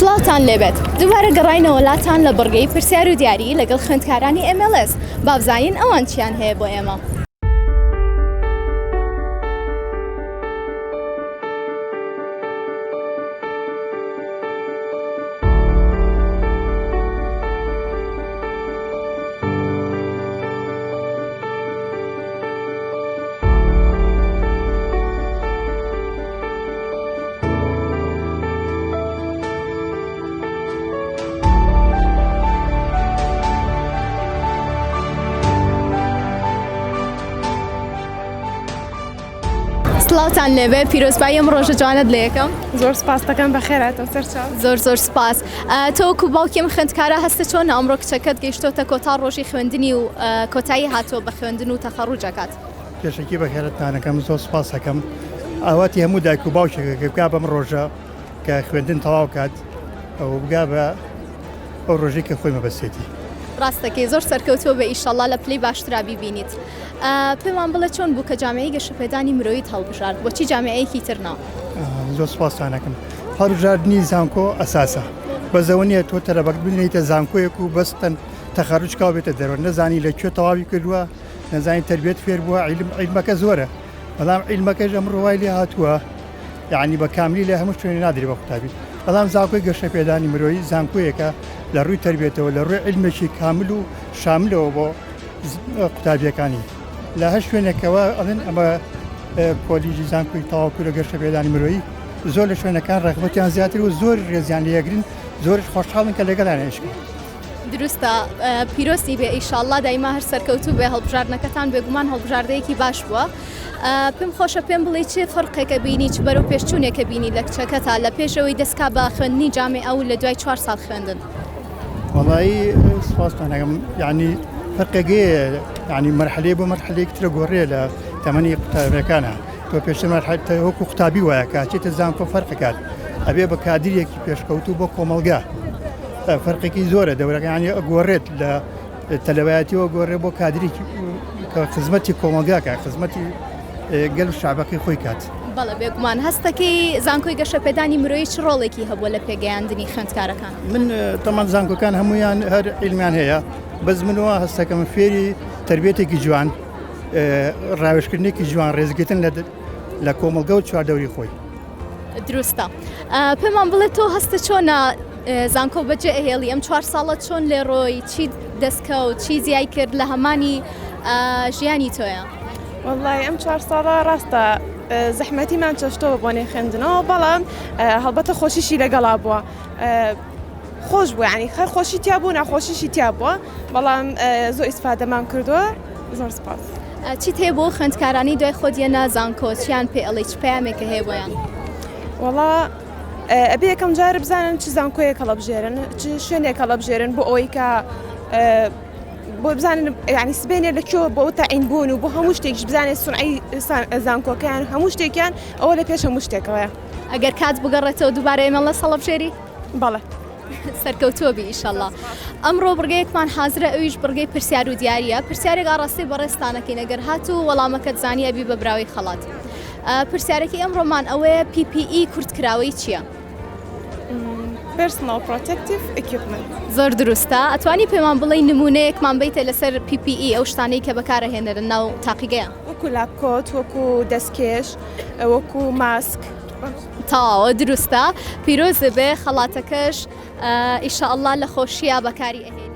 سڵاوتان لێبێت دووبارە گەڕاینەوە لاتان لە بڕگەی پرسیار و دیاری لەگەڵ خوێندکارانی MLS با بزانین ئەوان چیان هەیە بۆ ئێمە. سڵاوتان لێبێ پیرۆزبایی ئەم ڕۆژە جوانت لێ یەکەم زۆر سپاس دەکەم بەخێراتەوە سەرچاو زۆر زۆر سپاس تۆ وەکو باوکی ئەم خوێندکارە هەستە چۆنە ئەمڕۆ کچەکەت گەیشتۆتە کۆتا ڕۆژی خوێندنی و کۆتایی هاتووە بە خوێندن و تەخەڕوج ئەکات. پێشەکی بەخێرتانەکەم زۆر سپاس ئەکەم ئاواتی هەموو دایک و باوکێکە کە بگا بەم ڕۆژە کە خوێندن تەواو کات ئەو بگا بە ئەو ڕۆژەی کە خۆی مەبەستێتی. ڕاستەکەی زۆر سەرکەوتووە بە ئیشەڵا لە پلەی باشترا بیبینیت. پێمان بڵێ چۆن بوو کە جامیعەی گەشەپێدانی مرۆییت هەڵبژارد بۆچی جامیعەیەکی تر نا؟ زۆر سپاستان ئەکەم. هەڵبژاردنی زانکۆ ئەساسە. بەس ئەوە نییە تۆ تەلەبەکت بنێیتە زانکۆیەک و بەس تەن تەخەروج کا و بێتە دەرەوە نەزانی لە کوێ تەواوی کردووە نەزانی تەربیەت فێر بووە عیلم عیلمەکە زۆرە بەڵام عیلمەکەش ئەمڕۆ وای لێ هاتووە یعنی بە کاملی لە هەموو شوێنێ نادرێ بە قوتابی بەڵام زانکۆی گەشەپێدانی مرۆیی زانکۆیەکە لە ڕووی تەربیەتەوە لە ڕووی عیلمێکی کامل و شاملەوە بۆ قوتابیەکانی لە هەر شوێنێکەوە ئەڵێن ئەمە کۆلیژی زانکۆی تەواو کردووە گەشەپێدانی مرۆیی زۆر لە شوێنەکان ڕەغبەتیان زیاتر و زۆر ڕێزیان لێگرن زۆرش خۆشحاڵن کە لەگەڵیان ئیشکەن. دروستە پیرۆزی بێ ئیشاڵڵا دایما هەر سەرکەوتوو بێ هەڵبژاردنەکەتان بێگومان هەڵبژاردەیەکی باش بووە پێم خۆشە پێم بڵێ چ فەرقێکە بینی چ بەرەو پێشچوونێکە بینی لە کچەکەتا لە پێشەوەی دەستکا بە خوێندنی جامیعە و لە دوای چوار ساڵ خوێندن. وەڵایی سوپاستان ئەکەم یعنی فەرقێک هەیە یعنی مەرحەلەیە بۆ مەرحەلەیەکی ترە گۆڕێ لە تەمەنی قوتابیەکانە تۆ پێشتر مەرحەلە وەکو قوتابی وایە کە ئەچێتە زانکۆ فەرقەکات ئەبێ بە کادیرێکی پێشکەوتوو بۆ کۆمەڵگا فەرقێکی زۆرە دەورەکانی ئەگۆڕێت لە تەلەبایەتیەوە گۆڕێ بۆ کادرێکی کە خزمەتی کۆمەڵگاکە خزمەتی گەل و شعبەکەی خۆی کات. بەڵێ بێگومان هەستەکەی زانکۆی گەشەپێدانی مرۆیی چ ڕۆڵێکی هەبووە لە پێگەیاندنی خوێندکارەکان؟ من تەمان زانکۆکان هەمویان هەر عیلمیان هەیە بەس منەوە هەستەکەم فێری تربیەتێکی جوان ڕاوێژکردنێکی جوان ڕێزگرتن لە کۆمەڵگە و چواردەوری خۆی. دروستە پێمان بڵێ تۆ هەستە چۆنە زانکۆ بەجێ ئەهێڵی ئەم چوار ساڵە چۆن لێ ڕۆی چی دەستکەوت چی زیای کرد لە هەمانی ژیانی تۆیە؟ وەڵای ئەم چوار ساڵە ڕاستە زەحمەتیمان چەشتەوە بۆ نێ خوێندنەوە بەڵام هەڵبەتە خۆشیشی لەگەڵا بووە خۆش بوو ینی خەر خۆشی تیا بوو ناخۆشیشی تیا بووە بەڵام زۆر ئیسفادەمان کردووە زۆر سپاس. چیت هەیە بۆ خوێندکارانی دوای خۆت یەنە زانکۆ چیان پێ ئەڵێی چ پەیامێکە هەیە بۆیان؟ وەڵا ئەبێ یەکەم جار بزانن چ زانکۆیەک هەڵەبژێرن چ شوێنێک هەڵەبژێرن بۆ ئەوەی کە بۆ بزانن ینی سبێنێ لە کوێ بۆ تەعین بوون و بۆ هەموو شتێکیش بزانێت سونعی زانکۆکەیان هەموو شتێکیان ئەوە لە پێش هەموو شتێکەوەیە. ئەگەر کات بگەڕێتەوە دووبارە ئێمە لە سەڵەبژێری؟ بەڵێ. سەرکەوتووە بی ئیشەڵا. ئەمڕۆ بڕگەیەکمان حازرە ئەویش بڕگەی پرسیار و دیاریە پرسیارێک ئاڕاستەی بەڕێزتانەکەین ئەگەر هاتوو وەڵامەکەت زانی ئەبی بە براوەی خەڵات پرسیارەکەی ئەمڕۆمان ئەوەیە PPE کورتکراوەی چییە؟ Personal Protective Equipment. زۆر دروستە ئەتوانی پێمان بڵێی نمونەیەکمان بیتە لەسەر PPE ئەو شتانەی کە بەکارەهێنرن ناو تاقیگەیە؟ وەکو lab coat وەکو دەستکێش وەکو ماسک. تەواوە دروستە پیرۆز بێ خەڵاتەکەش ئیشاءاللە لە خۆشییا بەکاری ئەهێنی.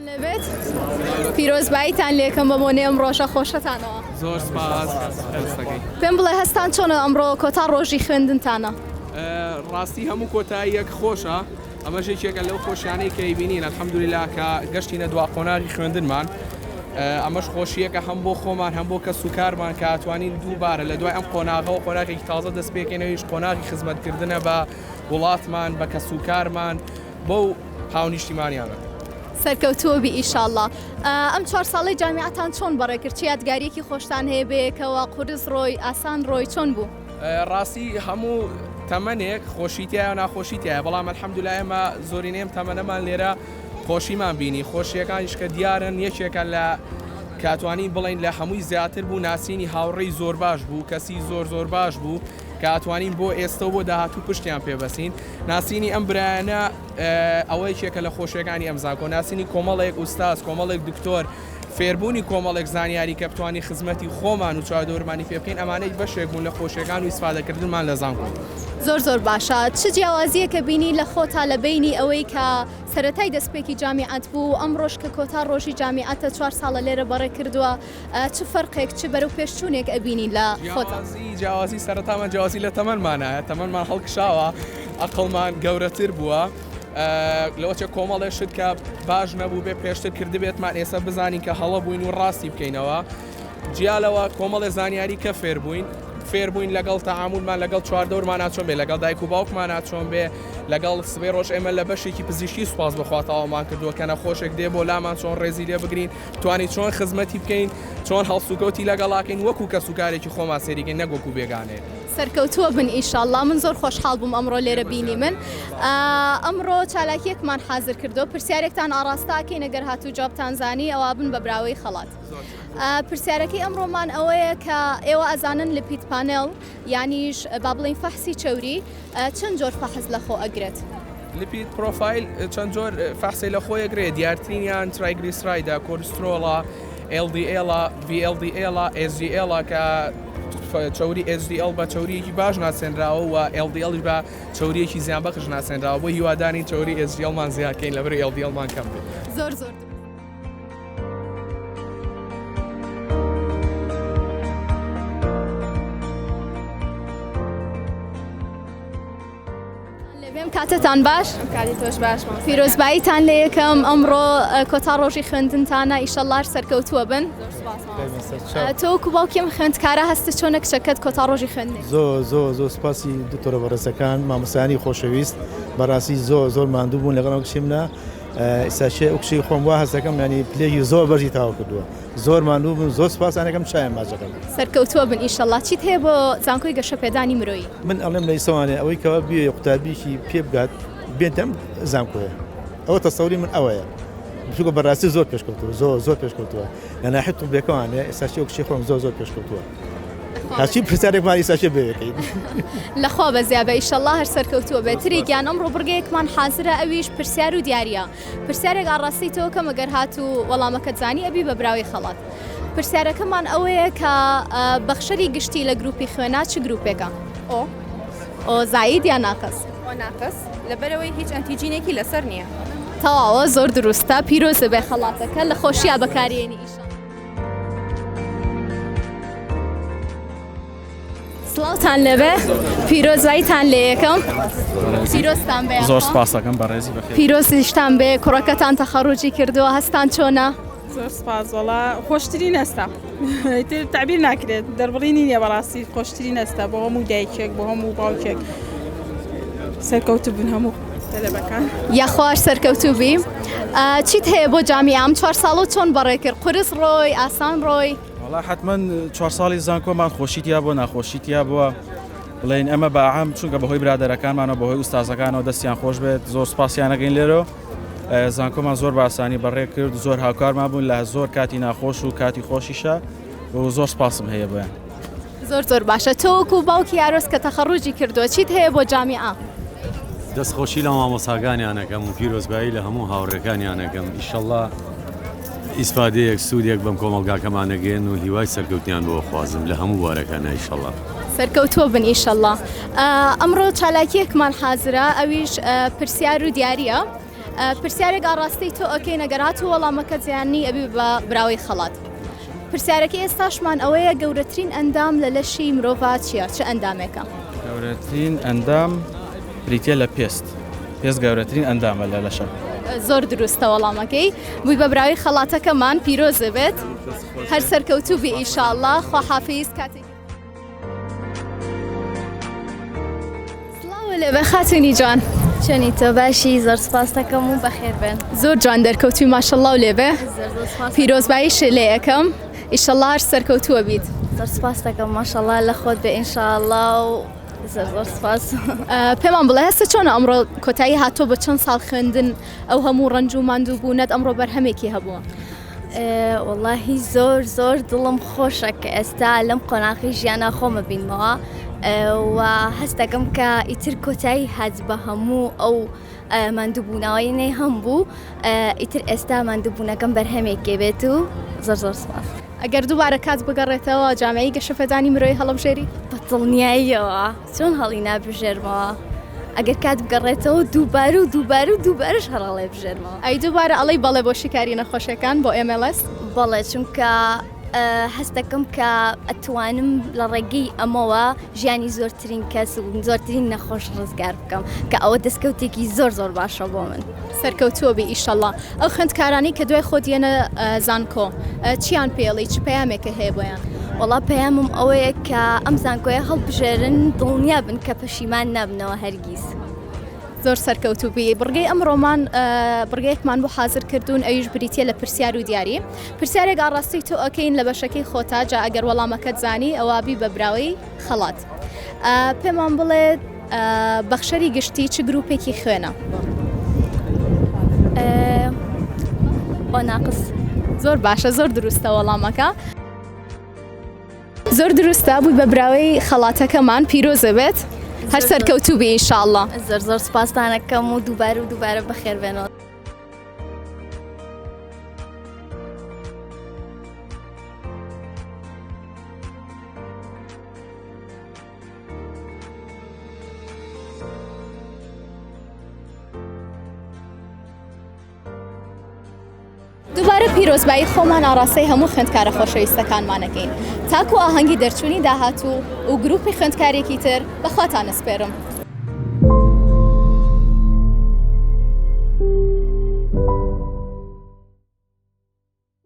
لێبێت پیرۆزباییتان لێکەم بە بۆنەی ئەم ڕۆژە خۆشەتانەوە. زۆر سپاس پێم بڵێ هەستان چۆنە ئەمڕۆ کۆتا ڕۆژی خوێندنتانە؟ ڕاستی هەموو کۆتاییەک خۆشە ئەمەش یەکێکە لەو خۆشیانەی کە ئەیبینین الحمدللە کە گەشتینە دوا قۆناغی خوێندنمان ئەمەش خۆشیەکە هەم بۆ خۆمان هەم بۆ کەس و کارمان کە توانین دووبارە لە دوای ئەم قۆناغەوە قۆناغێکی تازە دەست پێکەینەوەیش قۆناغی خزمەتکردنە بە وڵاتمان بە کەس و کارمان بەو هاونیشتیمانیانە. سەرکەوتوو بی ئیشاڵڵا. ئەم چوار ساڵەی جامیعەتان چۆن بەڕێ کرد؟ چ یادگاریەکی خۆشتان هەیە بەیەکەوە؟ قورس ڕۆی ئاسان ڕۆی چۆن بوو؟ ڕاستی هەموو تەمەنێک خۆشی تایە و ناخۆشی تایە بەڵام الحمدللە ئێمە زۆرینەی ئەم تەمەنەمان لێرە خۆشیمان بینی خۆشیەکانیش کە دیارن یەکێکە لە. کە توانین بڵێین لە هەمووی زیاتر بوو ناسینی هاوڕێی زۆر باش بوو، کەسی زۆر زۆر باش بوو کە ئەتوانین بۆ ئێستە و بۆ داهاتوو پشتیان پێ بەسین. ناسینی ئەم برایانە ئەوە یەکێکە لە خۆشیەکانی ئەم زانکۆ، ناسینی کۆمەڵێک ئوستاز، کۆمەڵێک دکتۆر، فێربوونی کۆمەڵێک زانیاری کە بتوانین خزمەتی خۆمان و چواردەورمانی پێ بکەین، ئەمانەی بەشێک بوون لە خۆشیەکان و ئیسفادەکردنمان لە زانکۆ. زۆر زۆر باشە. چ جیاوازیەکە بینی لە خۆتا لە بەینی ئەوەی کە سەرەتای دەستپێکی جامیعەت بوو و ئەمڕۆش کە کۆتا ڕۆژی جامیعەتە چوار ساڵە لێرە بەڕێ کردووە چ فەرقێک چ بەرەو پێشچوونێک ئەبینی لە خۆتا؟ جیاوازی جیاوازی سەرەتامان جیاوازی لە تەمەنمانایە تەمەنمان هەڵکشاوە ئەقڵمان گەورەتر بووە لەوەچە کۆمەڵێ شت کە باش نەبوو بێ پێشتر کردبێتمان ئێستا بزانین کە هەڵە بووین و ڕاستی بکەینەوە جیا لەوە کۆمەڵێ زانیاری کە فێربووین فێربووین لەگەڵ تەعامولمان لەگەڵ چواردەورمانا چۆن بێ لەگەڵ دایک و باوکمانا چۆن بێ لەگەڵ سبەی ڕۆژ ئێمە لە بەشێکی پزیشکی سوپاس بەخوا تەواومان کردووە کە نەخۆشێک دێ بۆ لامان چۆن ڕێزی لێ بگرین توانی چۆن خزمەتی بکەین چۆن هەڵسوکەوتی لەگەڵاکەین وەکو کەسوکارێکی خۆمان سەیری کەین نەک وەکو بێگانەیەک. سەرکەوتووە بن ئیشاڵڵا من زۆر خۆشحاڵ بووم ئەمڕۆ لێرە بینی من ئەمڕۆ چالاکیەکمان حازر کردو پرسیارێکتان ئاڕاستە ئەکەین ئەگەر هاتوو جوابتان زانی ئەوا بن بە براوەی خەڵات. پرسیارەکەی ئەمڕۆمان ئەوەیە کە ئێوە ئەزانن lipid panel یانیش با بڵێین فەحسی چەوری چەند جۆر فەحس لەخۆ ئەگرێت؟ lipid profile چەند جۆر فەحسی لەخۆ ئەگرێت دیارترینیان triglyceride ە، کۆلسترۆڵە، LDL ە، VLDL ە، HDL ە کە چەوری HDL بە چەورییەکی باش ناسێنراوە و LDL یش بە چەورییەکی زیانبەخش ناسێنراوە بۆ هیوادارین چەوری HDL مان زیاد کەین لەبەر LDL مان کەم بێت. زۆر زۆر دروست. لەبێم کاتتان باش کاتی تۆش باش مامۆستا. پیرۆزباییتان لێ یەکەم ئەمڕۆ کۆتا ڕۆژی خوێندنتانە ئیشەڵڵا هەر سەرکەوتووە بن زۆر سوپاس مامۆستا. تۆ وەکو باوکی ئەم خوێندکارە هەستت چۆنە کچەکەت کۆتا ڕۆژی خوێندنێتی؟ زۆر زۆر زۆر سوپاسی دکتۆرە بەڕێزەکان مامۆستایانی خۆشەویست بەڕاستی زۆر زۆر ماندوو بوون لەگەڵ ئەو کچەی منە ئیستا ئەو کچەی خۆم وا هەست دەکەم یانی پلەیەکی زۆر بەرزی تەواو کردووە زۆر ماندوو بوون زۆر سوپاستان ئەکەم چایان ماچ ئەکەم. سەرکەوتووە بن ئیشەڵا. چیت هەیە بۆ زانکۆی گەشەپێدانی مرۆیی؟ من ئەڵێم لە ئیسەوانێ ئەوەی کەوا بیەوێ قوتابیکی پێ بگات بێتە ئەم زانکۆیە ئەوە تەسەوری من ئەوەیە چونکە بەڕاستی زۆر پێشکەوتووە زۆر زۆر پێشکەوتووە لە ناحیە طبیەکەوانێ ئێستاشی ئەو کچەی خۆم زۆر زۆر پێشکەوتووە هەرچی پرسیارێکمان ئیساشێ بەکەین. لەخوا بەزیابە ئیشەڵا هەر سەرکەوتووە بێت تری گیان ئەمڕۆ بڕگەیەکمان حازرە ئەویش پرسیار و دیاریە پرسیارێک ئاڕاستەی تۆ کەم ئەگەر هاتوو وەڵامەکەت زانی ئەبی بە براوەی خەڵات پرسیارەکەمان ئەوەیە کە بەخشەری گشتی لە گروپی خوێنا چ گروپێکە؟ O. O زاید یا ناقس؟ O ناقس لەبەرئەوەی هیچ ئەنتیجینێکی لەسەر نییە. تەواوە زۆر دروستە پیرۆزە بێ خەڵاتەکە لە خۆشیا بەکارێنی ئیشەڵا. سڵاوتان لێبێ پیرۆزاییتان لێ یەکەم پیرۆزتان بێ زۆر سپاسەکەم بەڕێزی بەخێر پیرۆزیشتان بێ کوڕەکەتان تەخەڕوجی کردووە هەستان چۆنە؟ زۆر سپاس وەڵا خۆشترین هەستە ئیتر تەعبیر ناکرێت دەربڕینی نییە بەڕاستی خۆشترین هەستە بۆ هەموو دایکێک بۆ هەموو باوکێک سەرکەوتوو بن هەموو تەلەبەکان. یاخواش سەرکەوتوو بی چیت هەیە بۆ جامیعە ئەم چوار ساڵەو چۆن بەڕێ کرد قورس ڕۆی ئاسان ڕۆی؟ وەڵا حەتمەن چوار ساڵی زانکۆمان خۆشی تیا بووە ناخۆشی تیا بووە بڵێین ئەمە بە عام چونکە بەهۆی برادەرەکانمانەوە بەهۆی ئوستازەکانەوە دەستیان خۆش بێت زۆر سپاسیانەکەین لێرەوە زانکۆمان زۆر باسانی بەڕێ کرد زۆر هاوکارمان بوون لە زۆر کاتی ناخۆش و کاتی خۆشیشە و زۆر سپاسم هەیە بۆیان. زۆر زۆر باشە تۆ وەکو باوکی ئارۆس کە تەخەڕوجی کردووە چیت هەیە بۆ جامیعە؟ دەست خۆشی لە مامۆساکانیان ئەکەم و پیرۆزبایی لە هەموو هاوڕێکانیان ئەکەم ئیشەڵا ئیسفادەیەک سوودێک بەم کۆمەڵگاکەمان ئەگەیەن و هیوای سەرکەوتنیان بۆ ئەخوازم لە هەموو بوارەکانا ئیشەڵا. سەرکەوتووە بن ئیشەڵا. ئەمڕۆ چالاکیەکمان حازرە ئەویش پرسیار و دیاریە پرسیارێک ئاڕاستەی تۆ ئەکەین ئەگەر هاتوو وەڵامەکەت زیانی ئەبی بە براوەی خەڵات. پرسیارەکەی ئێستاشمان ئەوەیە گەورەترین ئەندام لە لەشی مرۆڤا چییە؟ چ ئەندامێکە؟ گەورەترین ئەندام بریتیە لە پێست پێست گەورەترین ئەندامە لە لەشە. زۆر دروستە وەڵامەکەی بووی بە براوەی خەڵاتەکەمان پیرۆزە بێت هەر سەرکەوتوو بی ئیشاڵڵا خواحافیز کاتێکی سڵاو لێبێ خاتونی جوان. چۆنی تۆ باشی زۆر سپاس دەکەم و بەخێر بێن. زۆر جوان دەرکەوتوی ماشەڵڵاو لێبێ زۆر زۆر سپاس پیرۆزباییش لێ ئەکەم ئیشەڵڵا هەر سەرکەوتووە بیت. زۆر سپاس دەکەم ماشەڵڵا لە خۆت بێ ئینشاڵڵا و زۆر زۆر سپاس. پێمان بڵێ هەستت چۆنە ئەمڕۆ کۆتایی هاتووە بە چەند ساڵ خوێندن ئەو هەموو ڕەنج و ماندووبوونەت ئەمڕۆ بەرهەمێکی هەبووە؟ وەڵاهی زۆر زۆر دڵم خۆشە کە ئێستا لەم قۆناغی ژیانە خۆمە بینمەوە و هەستەکەم کە ئیتر کۆتایی هات بە هەموو ئەو ماندووبوونەوەی نەی هەم بوو ئیتر ئێستا ماندووبوونەکەم بەرهەمێکێ بێت و زۆر زۆر سپاس. ئەگەر دووبارە کات بگەڕێتەوە جامعەی گەشەپێدانی مرۆیی هەڵەبژێری؟ بە دڵنیاییەوە چۆن هەڵی نابژێرمەوە ئەگەر کات بگەڕێتەوە دووبارە و دووبارە و دووبارەش هەر هەڵێ بژێرمەوە. ئەی دووبارە ئەڵێی بەڵێ بۆ شیکاری نەخۆشیەکان بۆ MLS؟ بەڵێ چونکە هەست دەکەم کە ئەتوانم لە ڕێگەی ئەمەوە ژیانی زۆرترین کەس و زۆرترین نەخۆش ڕزگار بکەم کە ئەوە دەستکەوتێکی زۆر زۆر باشە بۆ من. سەرکەوتووە بی ئیشەڵا. ئەو خوێندکارانەی کە دوای خۆت یەنە زانکۆ چیان پێ ئەڵێی چ پەیامێکە هەیە بۆیان؟ وەڵا پەیامم ئەوەیە کە ئەم زانکۆیە هەڵبژێرن دڵنیا بن کە پەشیمان نابنەوە هەرگیز. زۆر سەرکەوتوو بی. بڕگەی ئەمڕۆمان بڕگەیەکمان بۆ حازر کردوون ئەویش بریتیە لە پرسیار و دیاری. پرسیارێک ئاڕاستەی تۆ ئەکەین لە بەشەکەی خۆتا جا ئەگەر وەڵامەکەت زانی ئەوا بی بە براوەی خەڵات. پێمان بڵێ بەخشەری گشتی چ گروپێکی خوێنە؟ ئۆ ناقس. زۆر باشە زۆر دروستە وەڵامەکە. زۆر دروستە بووی بە براوەی خەڵاتەکەمان پیرۆزە بێت هەر سەرکەوتوو بی ئینشاءاللە. زۆر زۆر سوپاستانەکەم و دووبارە و دووبارە بەخێر بێنەوە. دووبارە پیرۆزبایی خۆمان ئاڕاستەی هەموو خوێندکارە خۆشەویستەکانمان ئەکەین تاکو ئاهەنگی دەرچوونی داهاتوو و گروپی خوێندکارێکی تر بە خواتان ئەسپێرم.